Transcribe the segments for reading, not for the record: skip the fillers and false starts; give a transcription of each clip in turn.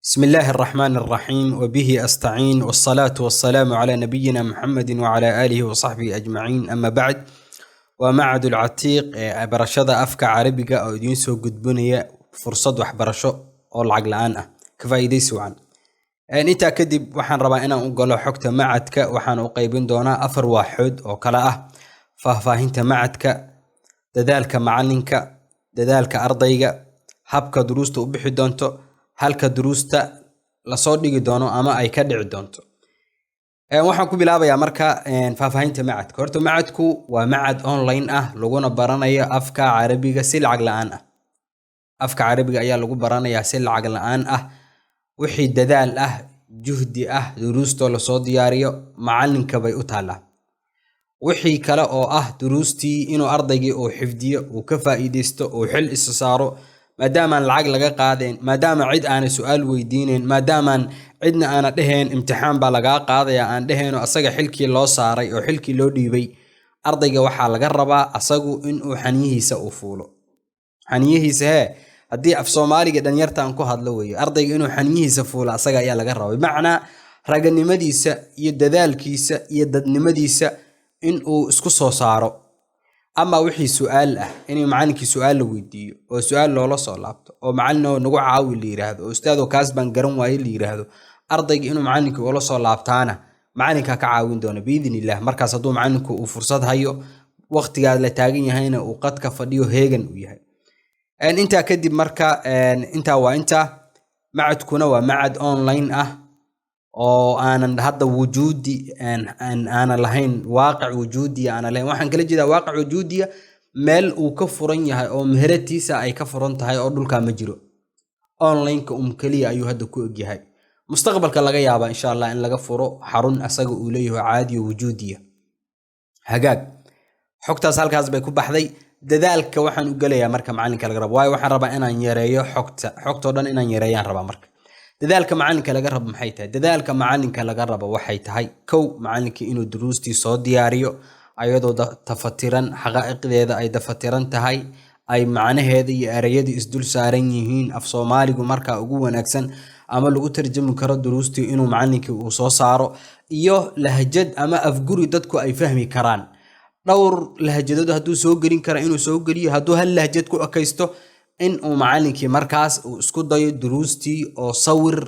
بسم الله الرحمن الرحيم، وبه أستعين، والصلاة والسلام على نبينا محمد وعلى آله وصحبه أجمعين، أما بعد. Waa Macad Ulcatiiq ee barashada afka Carabiga oo idiin soo gudbinaya fursad waxbarasho oo lacag la-aan ah. Ka faa'iidaysi wacan. Intaa kadib, waxaan rabaa inaan u galo xogta macadka. Waxaan u qaybin doonaa afar waaxood oo kala ah: faahfaahinta macadka, dadaalka macalinka, dadaalka ardayga, habka duruusta u bixi doonto, halka duruusta lasoo dhigi doono ama ay ka dhici doonto. Waxaan ku bilaabayaa marka faahfaahinta macadka. Horta macadku waa macad online ah, laguna baranayo afka Carabiga si lacag la-aan ah. Afka Carabiga ayaa lagu baranayaa si lacag la-aan ah. Wixii dadaal ah, juhdi ah, duruustoo lasoo diyaariyo macalinka bay u taallaa. Wixii kale oo ah duruustii inuu ardaygii uu xifdiyo, uu ka faa'iidaysto, uu xil isa saaro, maadaamaan lacag laga qaadayn, maadaama cid aanay su-aal weydiinayn, maadaamaan cidna aana dheheen imtixaan baa lagaa qaadaya aan dheheenoo, asaga xilkii loo saaray oo xilkii loo dhiibay, ardayga waxaa laga rabaa asagu inuu xaniyihiisa uu fuulo. Xaniyihiisa hee, haddii af Soomaaliga dhalinyarta aan ku hadlo weeye, ardayga inuu xaniyihiisa fuulo asaga ayaa laga rabaa. Bimacnaa, raganimadiisa iyo dadaalkiisa iyo dadnimadiisa inuu isku soo saaro. Ama wixii su-aal ah, inay macalinkii su-aal la weydiiyo oo su-aal loola soo laabto, oo macalinoo nagu caawi la yiraahdo, oo ustaadoo kaas baan garan waaye la yiraahdo, ardayga inuu macalinkii ula soo laabtaana macalinkaa ka caawin doona biidn illah. Markaas hadduu macalinku uu fursad hayo, waqtigaa la taagan yahayna uu qadka fadhiyo, heegan uu yahay. Intaa kadib marka, intaa waa intaa. Macadkuna waa macad online ah oo aanan hadda wujuudi aanan lahayn, waaqic wujuudiya aanan lahayn. Waxaan kala jeedaa waaqic wujuudiya, meel uu ka furan yahay oo meheratiisa ay ka furan tahay oo dhulkaa ma jiro. Online-ka keliya ayuu hadda ku egyahay. Mustaqbalka laga yaabaa, insha Allah, in laga furo xarun asaga uu leeyahay caadiyo wujuudiya. Hagaag, xogtaas halkaas bay ku baxday. Dadaalka waxaan u gelayaa marka macalinka laga rabo, waayo waxaan rabaa inaan yareeyo xogta, xogtoo dhan inaan yareeyaan rabaa. Marka dadaalka macalinka laga rabo maxay tahay? Dadaalka macalinka laga rabo waxay tahay: kow, macalinkii inuu duruustii soo diyaariyo ayadoo tafatiran, xaqaa'iqdeeda ay dafatiran tahay, ay macnaheeda iyo ereyadii isdul saaran yihiin, af Soomaaligu markaa ugu wanaagsan ama lagu tarjumi karo duruustii inuu macalinkii uu soo saaro, iyo lahjad ama afguri dadku ay fahmi karaan. Dhowr lahjadood hadduu soo gelin kara, inuu soo geliyo. Hadduu hal lahjad ku ekaysto, in uu macalinkii markaas uu isku dayo duruustii oo sawir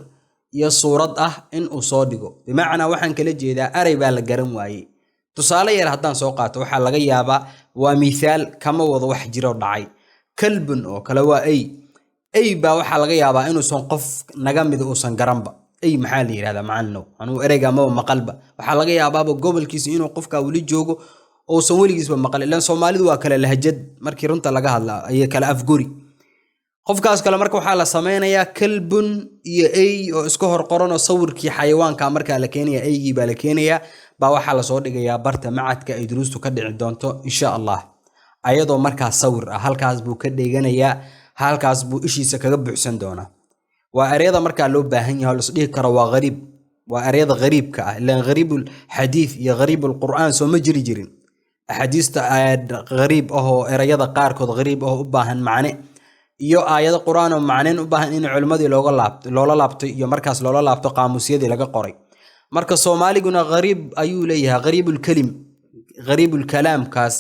iyo suurad ah in uu soo dhigo. Bimacnaa, waxaan kala jeedaa, erey baa la garan waayey. Tusaale yar haddaan soo qaato, waxaa laga yaabaa, waa mithaal, kama wado wax jiro dhacay, kalbun oo kale waa ey. Ey baa waxaa laga yaabaa inuusan qof naga mid uusan garanba. Ey maxaa la yidhahdaa, macalinow? Anuu ereyga maba maqalba. Waxaa laga yaabaaba gobolkiisa inuu qofkaa weli joogo uusan weligiisba maqal, ilaan Soomaalidu waa kale lahjad markii runta laga hadla iyo kale afguri. Qofkaas kale marka waxaa la sameynayaa kalbun iyo ey oo iska hor qoran oo sawirkii xayawaanka markaa la keenaya, eygii baa la keenayaa, baa waxaa lasoo dhigayaa barta macadka ay duruustu ka dhici doonto, insha Allah, ayadoo markaa sawir ah. Halkaas buu ka dheganayaa, halkaas buu ishiisa kaga buuxsan doonaa. Waa ereyada markaa loo baahan yahay oo lasdhihi karo waa qariib, waa ereyada qariibka ah. Ilaan qariibul xadiid iyo qariibul Qur'aan soo ma jiri jirin? Axaadiista qariib ah oo ereyada qaarkood qariib ah oo u baahan macne, iyo aayado Qur-aan oo macneyn u baahan in culimmadii looga laabto, loola laabto, iyo markaas loola laabto qaamuusyadii laga qoray. Marka Soomaaliguna qariib ayuu leeyahay, qariibulkelim, qariibulkalaamkaas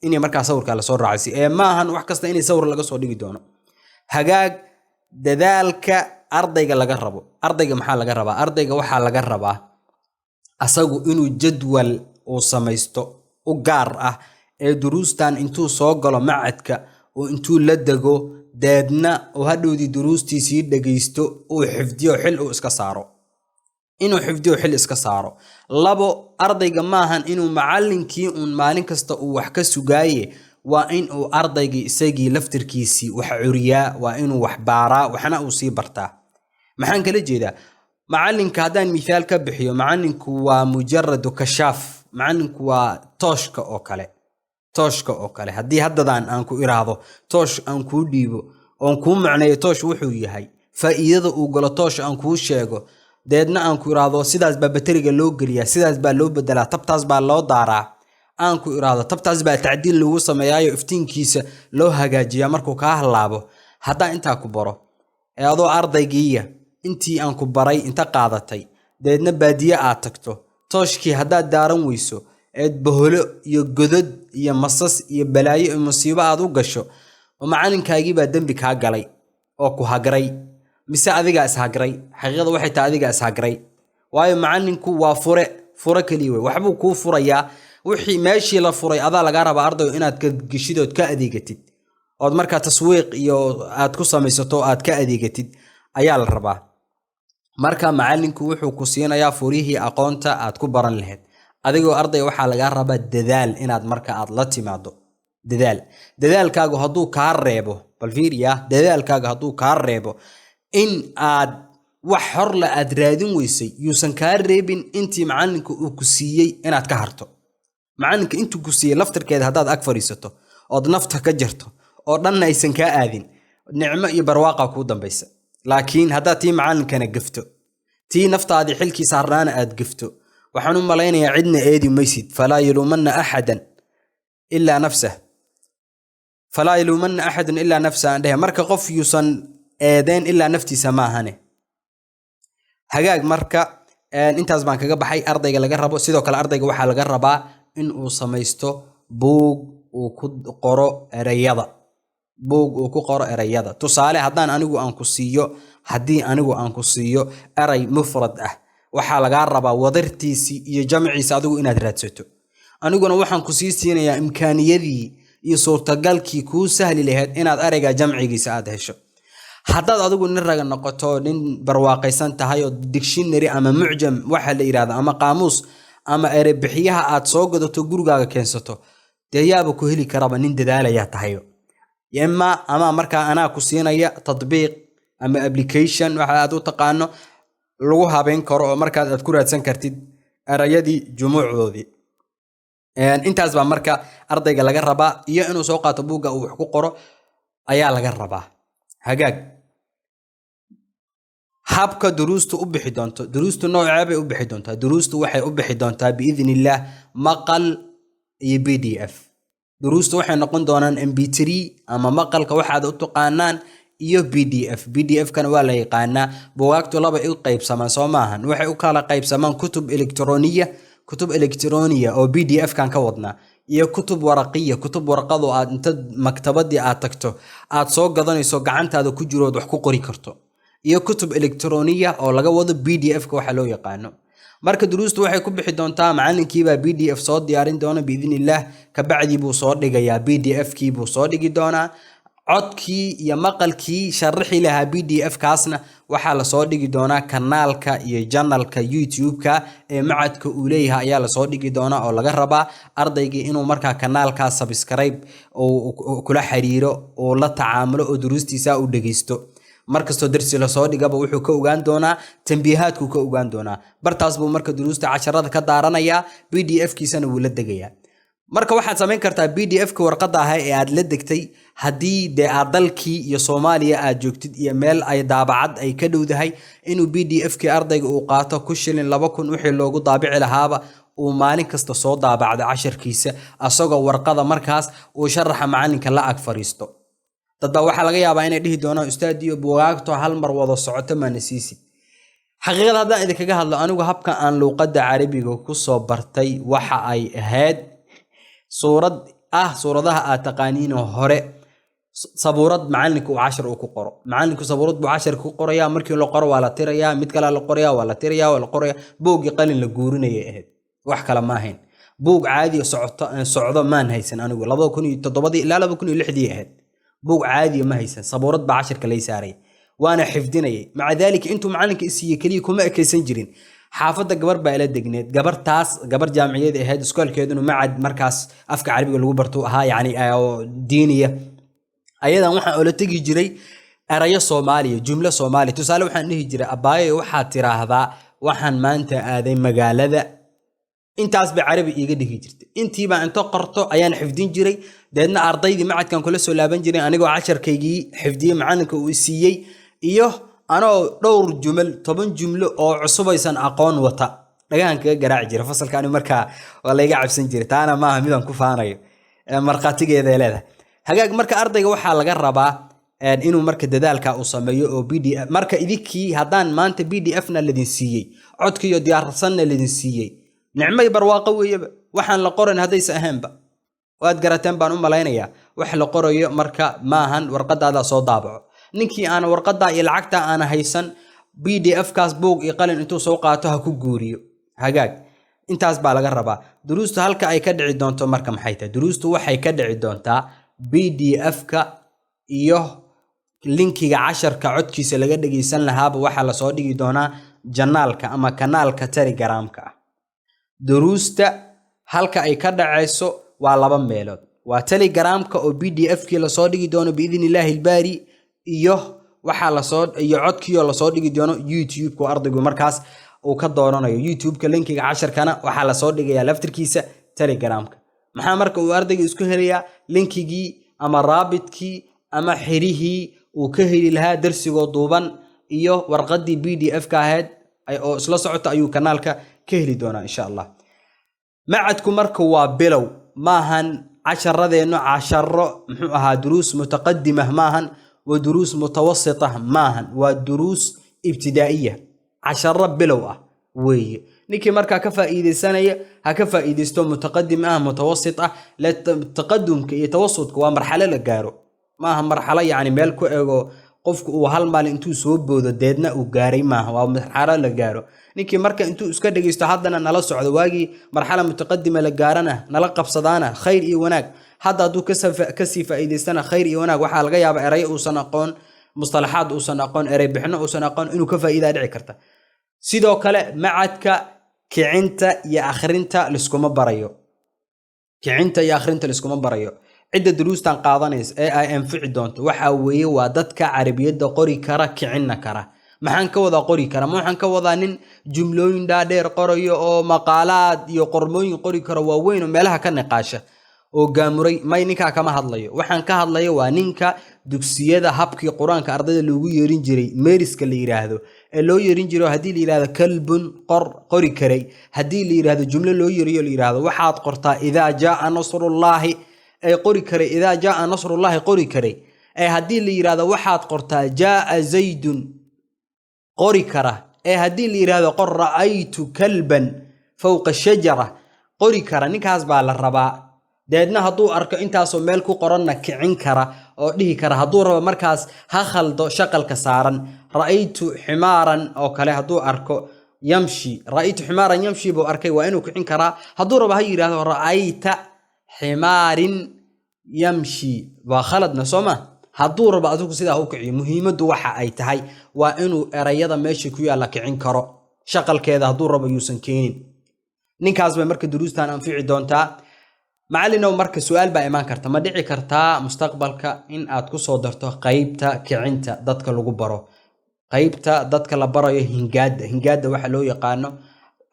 inay markaa sawirkaa lasoo raacay ee ma ahan wax kasta inay sawir laga soo dhigi doono. Hagaag, dadaalka ardayga laga rabo. Ardayga maxaa laga rabaa? Ardayga waxaa laga rabaa asagu inuu jadwal uu samaysto u gaar ah ee duruustan intuu soo galo macadka oo intuu la dego, deedna uu hadhowdii duruustii sii dhegaysto, uu xifdiyo, xil uu iska saaro, inuu xifdiyo, xil iska saaro. Labo, ardayga maahan inuu macallinkii uun maalin kasta uu wax ka sugaaye. Waa in uu ardaygii isagii laftirkiisii wax curiyaa, waa inuu wax baaraa, waxna uu sii bartaa. Maxaan kala jeedaa? Macalinka haddaan mithaal ka bixiyo, macalinku waa mujaradu kashaaf. Macalinku waa tooshka oo kale, tooshka oo kale. Haddii haddadan aan ku iraahdo toosh aan kuu dhiibo oon kuu macneeyo toosh wuxuu yahay, faa'iidada uu galo toosh aan kuu sheego, deedna aan ku iraahdo sidaas baa bateriga loo geliyaa, sidaas baa loo bedelaa, tabtaas baa loo daaraa aan ku iraahdo, tabtaas baa tacdiil lagu sameeyaayo, iftiinkiisa loo hagaajiyaa markuu kaa hallaabo, haddaan intaa ku baro ee adoo ardaygiiya Intii aan ku baray inta qaadatay, dabeedna baadiye aad tagto, tooshkii haddaad daaran weyso, eed boholo iyo godod iyo masas iyo balaayo iyo musiibo aad u gasho, ma macalinkaagii baa dembi kaa galay oo ku hagray, mise adigaa ishagray? Xaqiiqada waxay tahay adigaa ishagray, waayo macalinku waa fure, fure keliya wey. Waxbuu kuu furayaa. Wixii meeshii la furay adaa lagaa rabaa, ardayo, inaad ka geshid ood ka adeegatid, ood markaa taswiiq iyo aad ku samaysato, aad ka adeegatid ayaa la rabaa. Marka macalinku wuxuu ku siinayaa furihii aqoonta aad ku baran lahayd. Adigoo arday waxaa lagaa rabaa dadaal, inaad marka aad la timaado dadaal. Dadaalkaagu hadduu kaa reebo, bal fiiriya, dadaalkaagu hadduu kaa reebo in aad wax horla aad raadin weysay, yuusan kaa reebin intii macalinka uu ku siiyey inaad ka harto. Macalinka intuu ku siiyey laftirkeeda haddaad ag fadhiisato ood nafta ka jarto oo dhanna aysan kaa aadin, nicmo iyo barwaaqa kuu dambaysa. Laakiin haddaad tii macalinkana gafto, tii naftaadii xilkii saarnaana aad gafto, waxaan u malaynayaa cidna eedi maysid. فلا يلومن أحدا إلا نفسه، فلا يلومن أحدا إلا نفسه aan dhehe. Marka qof yuusan eedeyn ilaa naftiisa maahane. Hagaag, marka intaas baan kaga baxay ardayga laga rabo. Sidoo kale ardayga waxaa laga rabaa in uu samaysto buug uu ku qoro ereyada, buug uu ku qoro ereyada. Tusaale, haddaan anigu aan ku siiyo, haddii anigu aan ku siiyo erey mufrad ah, waxaa lagaa rabaa wadartiisii iyo jamciisa adigu inaad raadsato. Aniguna waxaan ku sii siinayaa imkaaniyadii iyo suurtagalkii kuu sahli lahayd inaad ereyga jamcigiisa aad hesho. Haddaad adigu nin raga noqoto, nin barwaaqaysan tahay, oo dictionary ama mucjam waxa la yidhahda ama qaamuus ama erebixiyaha aad soo gadato, gurigaaga keensato, dee yaaba ku heli karaba, nin dadaalayaa tahayo. Ima ama markaa anaa ku siinaya tadbiiq ama application waxa aad u taqaano lagu habeyn karo oo markaas aad ku raadsan kartid erayadii jumuucdoodii. Intaas baa marka ardayga laga rabaa, iyo inuu soo qaato buugga uu wax ku qoro ayaa laga rabaa. Hagaag, habka duruustu u bixi doonto. Duruustu noocee bay u bixi doontaa? Duruustu waxay u bixi doontaa, بإذن الله, maqal iyo PDF. Duruustu waxay noqon doonaan MP3 ama maqalka waxaad u taqaanaan iyo PDF. PDF kana waa la yaqaanaa. Buugaagtu laba u qaybsamaan, soo maahan? Waxay u kala qaybsamaan kutub elektroniya, kutub elektroniya oo PDF kan ka wadnaa, iyo kutub waraqiya, kutub warqado aad inta maktabadii aad tagto aad soo gadanayso, gacantaada ku jirood wax ku qori karto, iyo kutub elektroniya oo laga wado PDF ka waxa loo yaqaano. Marka duruustu waxay ku bixi doontaa, macalinkiibaa PDF soo diyaarin doona, بإذن الله. Kabacdii buu soo dhigayaa, PDF kii buu soo dhigi doonaa. Codkii iyo maqalkii sharaxi lahaa PDF kaasna waxaa lasoo dhigi doonaa kanaalka iyo channelka YouTube-ka ee macadka uu leeyahay ayaa lasoo dhigi doonaa, oo laga rabaa ardaygii inuu markaa kanaalkaa subscribe uu kula xiriiro, uu la tacaamulo oo duruustiisa uu dhegeysto. Markastoo darsi lasoo dhigaba wuxuu ka ogaan doonaa, tambiihaadkuu ka ogaan doonaa. Bartaas buu marka duruusta casharada ka daaranayaa, PDF kiisana wuu la degayaa. Marka waxaad samayn kartaa PDF ka warqadda ah ee aad la degtay, haddii dee aad dalkii iyo Soomaaliya aad joogtid iyo meel ay daabacad ay ka dhowdahay, inuu PDF kii ardayga uu qaato, ku shilin 2000 wixii loogu daabici lahaaba, uu maalin kasta soo daabacdo casharkiisa asagoo warqada, markaas uu sharaxa macalinka la ag fariisto. Dad baa waxaa laga yaabaa inay dhihi doonaan: "Ustaadiyo, buugaagto hal mar wada socoto maana siisid?" Xaqiiqada haddaan idinkaga hadlo, anigu habka aan luuqadda Carabiga kusoo bartay waxa ay ahayd suurad ah, suuradaha aad taqaaniinoo hore, sabuurad macalinka uu cashar uu ku qoro. Macalinku sabuurad buu casharka ku qorayaa. Markii la qoro waa la tirayaa, mid kalea la qorayaa, waa la tirayaa, waa la qorayaa. Buuggii qalin la guurinayay ahayd, wax kale ma ahayn. Buug caadi socoto socdo maan haysan anigu. 2007-dii ilaa 2006-dii ahayd. Buug caadiya ma haysan, sabuurad baa casharka lay saaray, waana xifdinayay. مع ذلك intuu macalinka isiiye keliya kuma ekaysan jirin. Xaafadda gabar baa ila degneed. Gabartaas gabar jaamiciyad ahayd, iskoolkeeduna macad markaas afka Carabiga lagu barto ahaa, yacni oo diiniya. Ayadan waxaan ula tegi jiray erayo Soomaaliya, jumlo Soomaaliya. Tusaale, waxaan dhihi jiray: "Abaayo, waxaad tiraahdaa waxaan maanta aaday magaalada." Intaas bay Carabi iiga dhihi jirtay. Intiibaa inta qorto ayaan xifdin jiray. Deedna ardaydii macadkan kula soo laaban jiray anigoo casharkaygii xifdiyey macalinka uu siiyey, iyo anoo dhowr jumal, 10 jumlo oo cusubaysan aqoon wata dhagahan kaga garaaci jira fasalka. Ani markaa waa layga cabsan jiray. Taana maaha midaan ku faanayo, markhaatigeeday leedahay. Hagaag, marka ardayga waxaa laga rabaa Inuu marka dadaalka uu sameeyo oo PDF. Marka idinkii haddaan maanta PDF na ladin siiyey, codkiiyo diyaarsanna ladin siiyey, nicmay barwaaqo weeyaba. Waxaan la qoran haddaysa ahaanba, waad garateen baan u malaynayaa. Wax la qorayo marka maahan, warqadaada soo daabaco. Ninkii aan warqadaa iyo lacagta aana haysan, PDF kaas buug iyo qalin intuu soo qaato ha ku guuriyo. Hagaag, intaas baa laga rabaa. Duruustu halka ay ka dhici doonto marka maxay tahay? Duruustu waxay ka dhici doontaa PDF-ka iyo linkiga casharka codkiisa laga dhegeysan lahaaba waxaa lasoo dhigi doonaa channelka ama kanaalka Telegramka ah. Duruusta halka ay ka dhacayso waa laba meelood: waa Telegramka oo PDF kii lasoo dhigi doono biidni illaahi albaari, iyo waxaa lasoo iyo codkiioo lasoo dhigi doono YouTube-ka, oo ardaygu markaas uu ka dooranayo YouTube-ka. Linkiga casharkana waxaa lasoo dhigayaa laftirkiisa Telegramka. Maxaa marka uu ardayga isku helayaa? Linkigii ama raabidkii ama xirihii uu ka heli lahaa darsigoo duuban iyo warqadii PDF ka ahayd oo isla socota ayuu kanaalka ka heli doonaa, insha Allah. Macadku marka waa bilow, maahan casharadeennu casharo muxuu ahaa, duruus mutaqadimah maahan, wa duruus mutawasita maahan, waa duruus ibtidaa'iya, casharo bilow ah weeye. Ninkii markaa ka faa'iideysanaya ha ka faa'iideysto, mutaqadim ah, mutawasit ah. Taqadumka iyo tawasudka waa marxalo la gaaro, maaha marxalo yacni meel ku ego qofku uu hal maalin intuu soo boodo deedna uu gaaray maaha, waa marxalo la gaaro. Ninkii marka intuu iska dhegeysto haddana nala socdo, waagii marxala mutaqadima la gaarana nala qabsadaana, khayr iyo wanaag. Hadda hadduu kasii faa'iideystana, khayr iyo wanaag. Waxaa laga yaabaa erayo uusan aqoon, mustalaxaad uusan aqoon, erey bixino uusan aqoon inuu ka faa'iidaa dhici karta. Sidoo kale macadka kicinta iyo akhrinta liskuma barayo, kicinta iyo akhrinta liskuma barayo. Cidda duruustan qaadanaysa ee ay anfici doonto waxa weeye waa dadka carabiyadda qori kara, kicinna kara. Maxaan ka wadaa qori kara? Ma waxaan ka wadaa nin jumlooyin dhaadheer qorayo oo maqaalaad iyo qormooyin qori karo waaweyn oo meelaha ka niqaasha oo gaamuray? May, ninkaa kama hadlayo. Waxaan ka hadlayo waa ninka dugsiyada habkii Qur-aanka ardayda loogu yeerin jiray, meeriska la yidhaahdo ee loo yeerin jiro, haddii la yidhahdo "kalbun qor", qori karay. Haddii la yidhahdo jumlo loo yeeriyo, la yidhahdo "waxaad qortaa idaa jaaa nasrullaahi", ee qori karay "idaa jaaa nasrullaahi" qori karay. Ee haddii la yidhahdo "waxaad qortaa jaaa zaydun", qori kara. Ee haddii la yidhahdo "qor ra'aytu kalban fowqa shajara", qori kara. Ninkaas baa la rabaa. Deedna hadduu arko intaasoo meel ku qoranna kicin kara oo dhihi kara. Hadduu rabo markaas ha khaldo shaqalka saaran, "ra'aytu ximaaran" oo kale hadduu arko, yamshi, "ra'aytu ximaaran yamshi" buu arkay, waa inuu kicin karaa. Hadduu rabo ha yidhahdo "ra'ayta ximaarin yamshi", waa khaladna, soo ma? Hadduu rabo adigu sidaa u kiciyo. Muhiimaddu waxa ay tahay waa inuu erayada meesha ku yaalla kicin karo, shaqalkeeda hadduu rabo yuusan keenin. Ninkaas bay marka duruustan anfici doontaa. Macallinow, marka su-aal baa imaan karta: ma dhici kartaa mustaqbalka in aad ku soo darto qeybta kicinta dadka lagu baro, qeybta dadka la barayo hingaadda? Hingaadda waxa loo yaqaano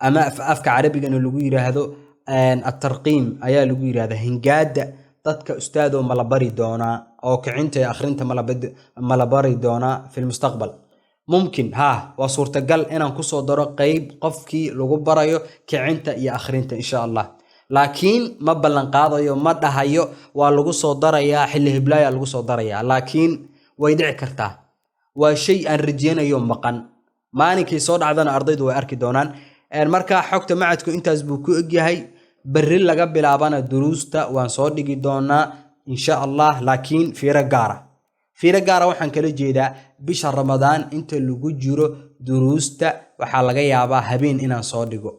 ama afka carabigana lagu yiraahdo atarqiim ayaa lagu yiraahdaa. Hingaadda dadka, ustaadoo, ma la bari doonaa oo kicinta iyo akhrinta ma la bari doonaa fi lmustaqbal? Mumkin, haa, waa suurtagal inaan kusoo daro qeyb qofkii lagu barayo kicinta iyo akhrinta, insha Allah. Laakiin ma ballan qaadayo, ma dhahayo waa lagu soo darayaa, xilli hiblaya lagu soo darayaa, laakiin way dhici kartaa. Waa shay aan rajeynayo maqan, maalinkii soo dhacdana ardaydu way arki doonaan. Marka xogta macadku intaas buu ku egyahay. Berri laga bilaabana duruusta waan soo dhigi doonaa, insha Allah. Laakiin fiiro gaara, fiiro gaara waxaan kala jeedaa, bisha Ramadaan inta lagu jiro duruusta waxaa laga yaabaa habeen inaan soo dhigo,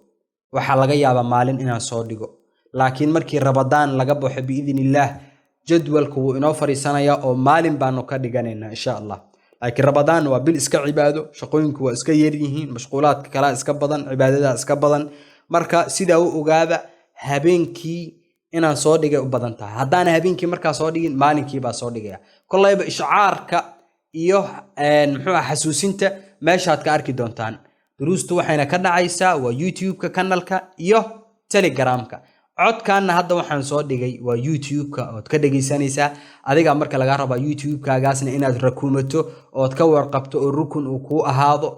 waxaa laga yaabaa maalin inaan soo dhigo. Laakiin markii Ramadaan laga baxo, biidni illaah, jadwalku wuu inoo fadhiisanayaa oo maalin baanu ka dhiganaynaa, insha Allah. Laakiin Ramadaan waa bil iska cibaado, shaqooyinku waa iska yar yihiin, mashquulaadka kalaa iska badan, cibaadada iska badan. Marka sidaa u ogaada, habeenkii inaan soo dhigay u badan tahay. Haddaana habeenkii markaa soo dhigin, maalinkii baa soo dhigaya. Kollayba ishcaarka iyo muxuu ah xasuusinta meeshaad ka arki doontaan. Duruustu waxayna ka dhacaysaa waa YouTube-ka kanalka iyo Telegramka. Codkaana hadda waxaan soo dhigay waa YouTube-ka ood ka dhegaysanaysaa adigaa. Marka lagaa rabaa YouTube-kaagaasna inaad rakumato ood ka warqabto oo rukun uu kuu ahaado,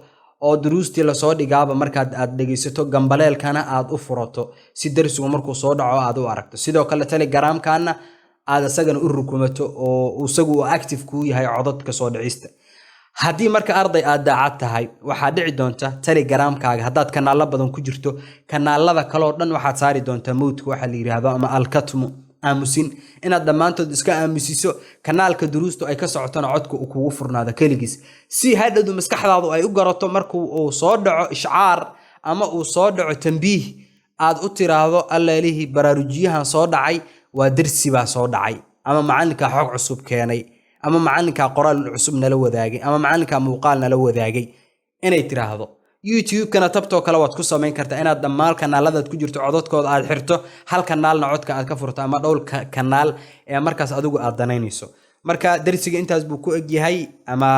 oo duruustii lasoo dhigaaba markaad aad dhegaysato, gambaleelkana aad u furato si darsigu markuu soo dhaco aad u aragto. Sidoo kale Telegramkana aad isagana u rukumato oo isagu uu active kuu yahay codadka soo dhicista. Haddii marka arday aad daacad tahay, waxaa dhici doonta Telegramkaaga haddaad kanaalo badan ku jirto, kanaalada kaloo dhan waxaad saari doontaa mute-ka waxa la yidhaahdo ama alkatmu, aamusin, inaad dhammaantood iska aamusiso, kanaalka duruustu ay ka socotona codka uu kugu furnaado keligiis, si hadhowdu maskaxdaadu ay u garato markuu uu soo dhaco ishcaar ama uu soo dhaco tambiih, aad u tiraahdo, "Alleelihii, baraarujiyahan soo dhacay waa dersi baa soo dhacay," ama macalinkaa xog cusub keenay, ama macalinkaa qoraal cusub nala wadaagay, ama macalinkaa muuqaal nala wadaagay, inay tiraahdo. YouTube-kana tabtoo kale waad ku samayn kartaa, inaad dhammaan kanaaladaad ku jirto codadkooda aad xirto, hal kanaalna codka aad ka furto, ama dhowr kanaal ee markaas adigu aad danaynayso. Marka darsiga intaas buu ku egyahay, ama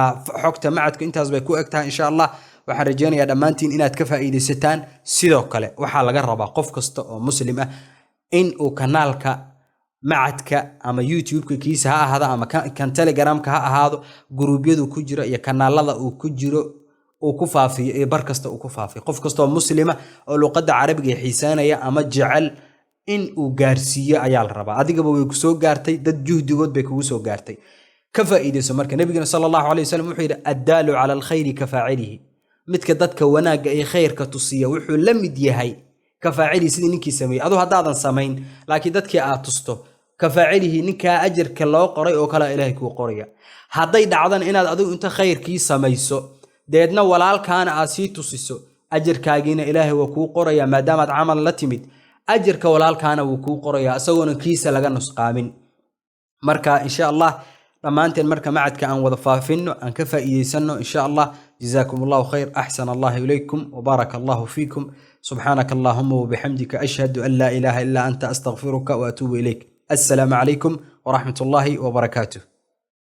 xogta macadku intaas bay ku eg tahay. Insha Allah waxaan rajeynayaa dhammaantiin inaad ka faa'iidaysataan. Sidoo kale waxaa laga rabaa qof kasta oo Muslim ah in uu kanaalka macadka ama YouTube-ka kiisa ha ahaado ama kan Telegramka ha ahaado, guruubyadu ku jiro iyo kanaalada uu ku jiro uu ku faafiyo iyo bar kasta uu ku faafiyo. Qof kastoo Muslima oo luqadda Carabiga xiisaanaya ama jecel in uu gaarsiiyo ayaa la rabaa. Adigaba way ku soo gaartay, dad juhdigood bay kugu soo gaartay, ka faa'iidayso. Marka nabigana sala Allahu alayh wasalam wuxuu yidhi: "Addaalu cala alkhayri ka faacilihi." Midka dadka wanaagga iyo khayrka tusiya wuxuu la mid yahay ka faacilihi, sidii ninkii sameeyey. Aduu haddaadan samayn laakiin dadkii aad tusto, ka faacilihi, ninkaa ajarka loo qoray oo kale Ilaahay kuu qoraya. Hadday dhacdana inaad adigu inta khayrkii samayso, deedna walaalkaana aad sii tusiso, ajarkaagiina Ilaahay waa kuu qoraya maadaamaad camal la timid. Ajarka walaalkaana wuu kuu qorayaa isagoona kiisa laga nusqaamin. Marka insha Allah dhammaanteen marka macadka aan wada faafino, aan ka faa'iidaysano insha Allah. جزاكم الله خير، أحسن الله إليكم وبارك الله فيكم. سبحانك اللهم وبحمدك، أشهد أن لا إله إلا أنت، أستغفرك وأتوب إليك. السلام عليكم ورحمة الله وبركاته.